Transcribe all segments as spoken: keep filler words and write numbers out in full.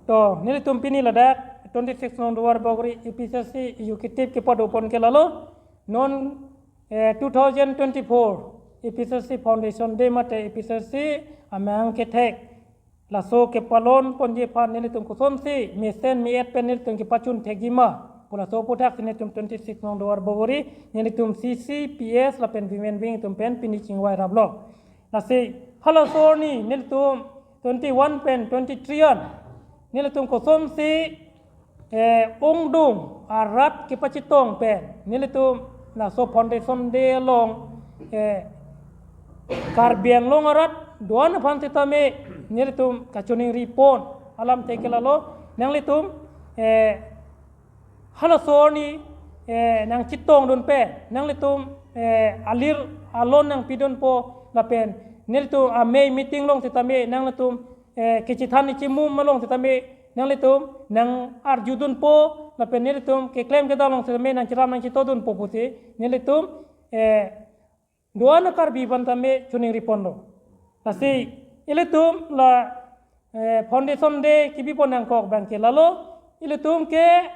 To, nelitum pini ladak twenty-six nong Duar Bagori A P S S C executive kepadopon ke lalo. Non, eh, two thousand twenty-four A P S S C Foundation Day mate A P S S C amang kethek, laso kepalon ponji aphan nelitum kosonsi mesen mi-et pen nelitum kepachun thekji ma pu laso aputhaksi nelitum twenty-six nong Duar Bagori, nelitum C C, P S lapen Women Wing atum pen pini chingvai raplo. Lasi halaso arni nelitum twenty-one pen twenty-three an nelitum kosonsi, eh, ongdung arat kepachetong pen nelitum laso Foundation Day along, eh, Karbi Anglong arat do-an aphan sitame nelitum kachoningri pon alamthe ke lalo. Nanglitum, eh, halaso arni, eh, nangchetongdun pen nanglitum, eh, alir alon nangpidunpo lapen nelitum amei meeting along sitame nanglitum, eh, kechethan kechemum along sitame nanglitum nang-arjudunpo lapen nelitum keklem kedam along sitame nangcheram nangchetodunpo pusi nelitum, eh, do-an a-Karbi aphan tame choningri ponlo. Lasi ilitum la, eh, Foundation Day kebipon nangkok abang ke lalo, ilitum ke,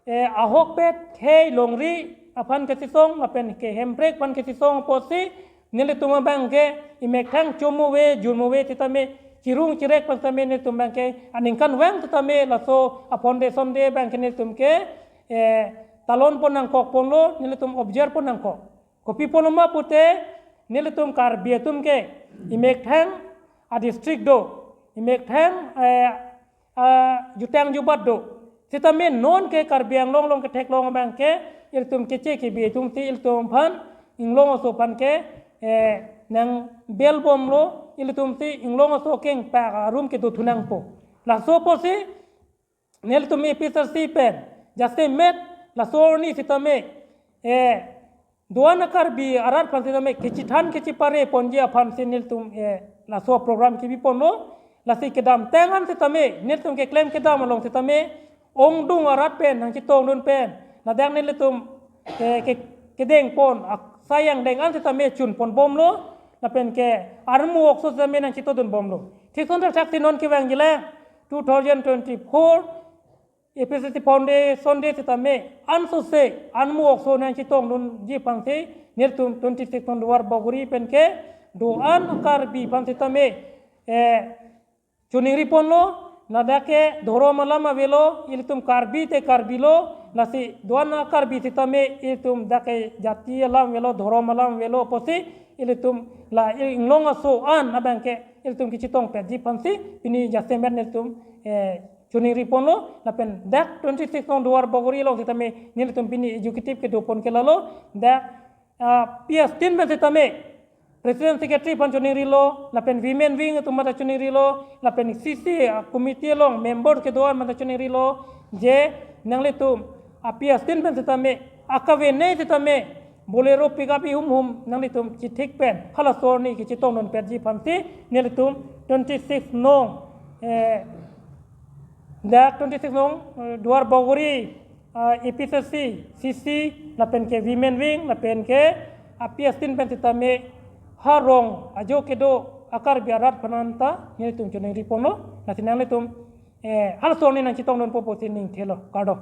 eh, ahokpet khei longri aphan kachesong lapen ke hemprek aphan kachesong apotsi nelitum abang ke imethang chomo ave, jurmo ave sitame, chirung chirek aphan sitame nelitum abang ke aningkan vang sitame laso a-Foundation Day abang ke nelitum ke, eh, talon pon nangkok ponlo, nelitum observe pon nangkok. Kopi pulo ma pute, nelitum Karbi atum ke imethang a-district do, imethang, eh, ajutang jubat do. Sitame non ke Karbi Anglong along ketheklong abang ke ilitum keche kebi atumsi ilitum aphan, inglong aso aphan ke, eh, nangbelbomlo, ilitumsi inglong aso kengpak arum kedo thu nangpo. Laso apotsi nelitum A P S S C pen jasemet laso arni sitame, eh, do-an a-Karbi arat aphan sitame kechethan kechepare ponji aphansi nelitum, eh, laso program kebiponlo. Lasi kedamtang an sitame nelitum keklem kedam along sitame ongdung arat pen nangchetongdun pen ladak nelitum, eh, ke, kedeng pon, ak-, asai angdeng an sitame chun ponbomlo lapen ke armu okso sitame nangchetodunbomlo. Thik son thakthak si non kevangji le two thousand twenty-four A P S S C Foundation Day sitame ansose armu okso nangchetongdunji aphansi nelitum twenty-six nong Duar Bagori pen ke do-an Karbi aphan sitame, eh, choningri ponlo, ladak ke dhorom alam avelo, ilitum Karbi te Karbi lo, lasi do-an a-Karbi sitame ilitum dak ke jati alam avelo, dhorom alam avelo pusi ilitum la inglong aso an abang ke ilitum kechetongpetji aphansi pini jasemet nelitum, eh, choningri ponlo, lapen dak twenty-six nong Duar Bagori along sitame nelitum pini executive kedopon ke lalo, dak, ah, P S tin pen sitame President Secretary aphan choningrilo, lapen Women Wing atum mata choningrilo, lapen C C, ah, committee along member kedo-an mata choningrilo, je nanglitum a-P S tin pen sitame akavenei sitame Bolero pickup ihum hum nanglitum chethik pen halaso arni kechetongdunpetji aphansi nelitum twenty-six nong, eh, dak twenty-six nong, eh, Duar Bagori, ah, A P S S C, C C, lapen ke Women Wing, lapen ke a-P S tin pen sitame ha rong ajo kedo a-Karbi arat aphan anta nelitum choningri ponlo, lasi nanglitum, eh, halaso arni nangchetongdunpo pusi ningthelo, kardom.